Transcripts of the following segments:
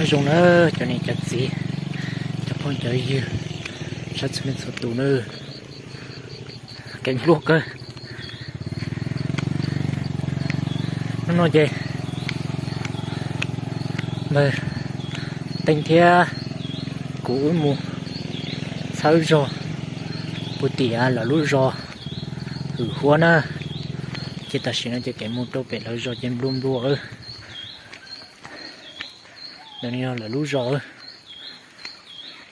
Zoo na, cov niam cov txiv, cov phooj cov ywg, sawv txhua leej txhua tus na, kev npluaj kawg. Hnub no ces npawg Teeb thiab kuv wb mus txhawb zog puag tim lawv lub zos Hwm Huab na. Ces tam sim no ces kev mus rau pem lawv zos ces nplua nplua. Ntawm no yog lawv lub zos.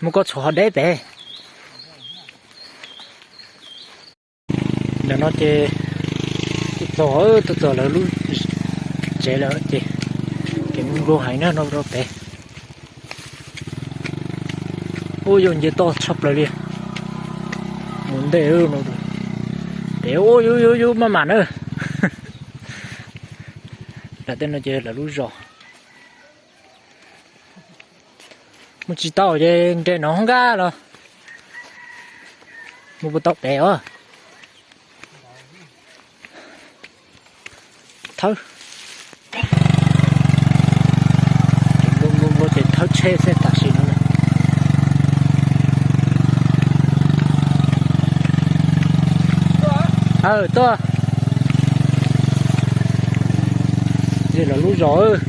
Mus koj txhuam ho deb pem. Ntawm no ces tuaj txog, tuaj txog lawv lub tsev lawm ces kev nplua heev na no rau pem. Ub, yuav nce toj tshaj plaws li. Mus ntej no pem, ub, yub yub yub maj mam na. Lawv tej no ces lawv lub zos. Mus tsis tau ces nres no hoob nkaj los mus puas tau pem os. Thawb, ces thawb tsheb xwb tam sim no. Aw, tuaj. Ces lawv lub zos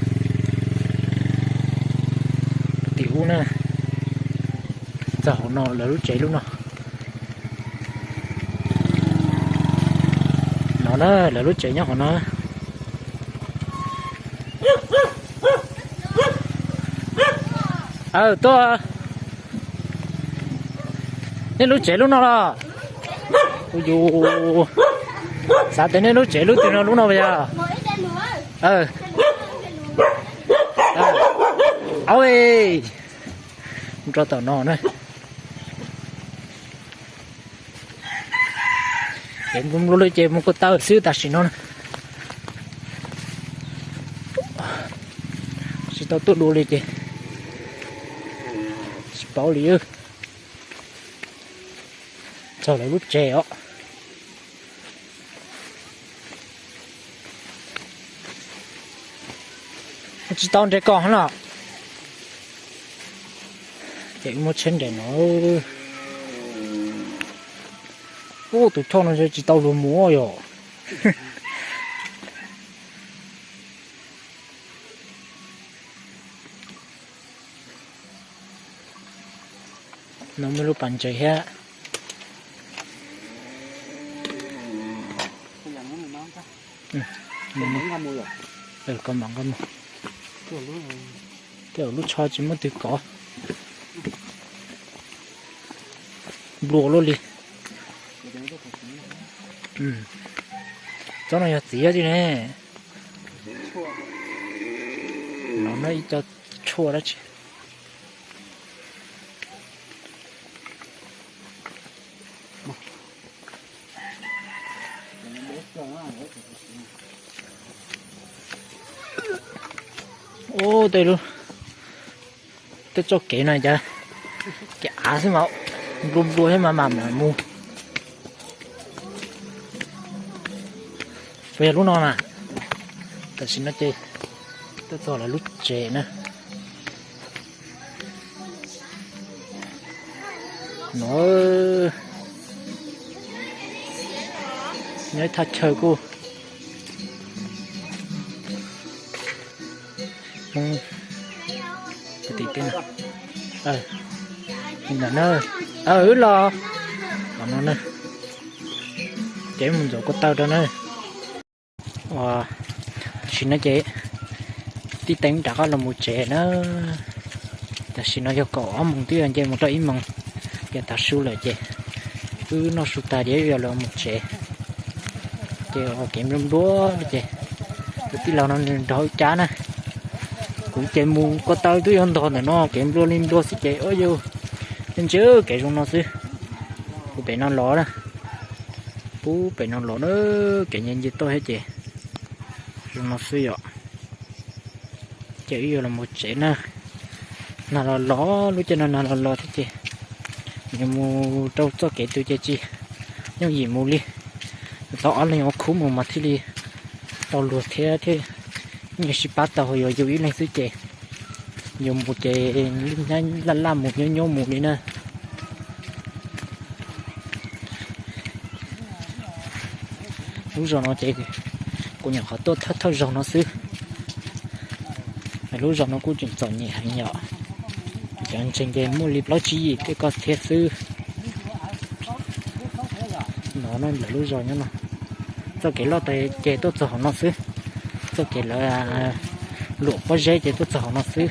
tim ub na, txog hauv no lawv lub tsev lub no. No na, lawv lub tsev nyob hauv no. Aw, tuaj. Nej lub tsev lub no los? Ua, xav tias nej lub tsev lub twg no lub no yog. Au, rau tom no na. Ces nplua nplua li ces mus ko taw xwb tam sim no na. Tsis tau tuaj dua li ces tsis paub li. Txog lawv lub tsev os. Tsis tau nres koj los. Ces muab tsheb nres no. Ub, tus choj no tsis tau luag mus yom. No muaj lub pas ntses thiab. Koj mam nqa mus. Tej zaum lub tsho tsis muaj twg kov. Nplua luaj li. Tsob no yog txiv thiab ne. No no ib co tshuaj dab tsi. Ub, tej lub, tej txoj kev no cas kev av xwb mas nplua nplua thiab mas mam mam mus. Puas yog lub no na? Tam sim no ces tuaj txog lawv lub tsev na. No, nyob ib thaj chaw kuj tim tej no. Ntawm na, wb los, no na, ces mus ntxuav ko taw rau na. Tam sim no ces tib teev rov qab los mus tsev na. Tam sim no yog kaum ob moos twb yog nce mus rau ib moos, ces tav su lawm ces wb noj su tas ces wb yuav los mus tsev. Ces kev nplua nplua ces tus tij laug no nws nrog wb cab na. Kuv ces mus ko taw twb yuav ntog ntawm no, kev nplua li nplua xwb ces ua yus ntsia kev zoo no xwb. Puag pem no los na, puag pem no los na, kev nce nce toj thiab ces zoo no xwb yom. Ces wb yuav los mus tsev na. Nag los los, lub caij no nag los los thiab ces yuav mus rau txoj kev twg ces tsis yooj yim mus li. Tau ob leeg ua khub mus mas thiaj li tau luag thiab thiab, yeej sib pab tau, yuav yus ib leeg xwb ces Yuav mus ces laj laj mus nyob nyob mus li na. Lub zos no ces kuv nyuam qhuav tuaj thawj thawj zaug no xwb. Lub zos no kuj tseem txom nyem heev yom. Cov ntseeg ces muaj li plaub tsib yim tej ko thiab xwb. No lawv lub zos nyob no, txoj kev loj ces tuaj txog hauv no xwb. Txoj kev lawv luam pob zeb ces tuaj txog hauv no xwb.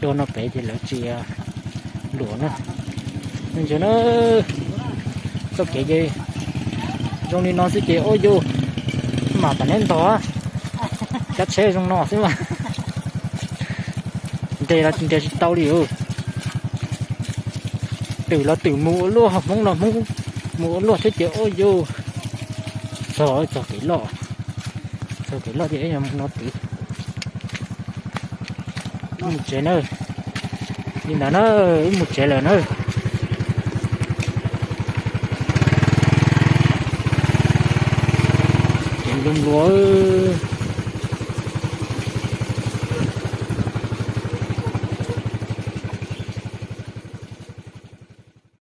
Dua no pem ces lawv tsis luam na. Ntsia na, txoj kev ces zoo li no xwb ces ua yus mam tam neb ntog. Cab tsheb zoo no xwb mas, nres los nres tsis tau li. Twm los twm mus ua luaj, Hmoob los Hmoob mus ua luaj thiab ces ua yus txog, txog kev loj, txog kev loj ces ib yam no twv. Mus tsev na, li ntawd na, wb mus tsev lawm na. Ces nplua nplua.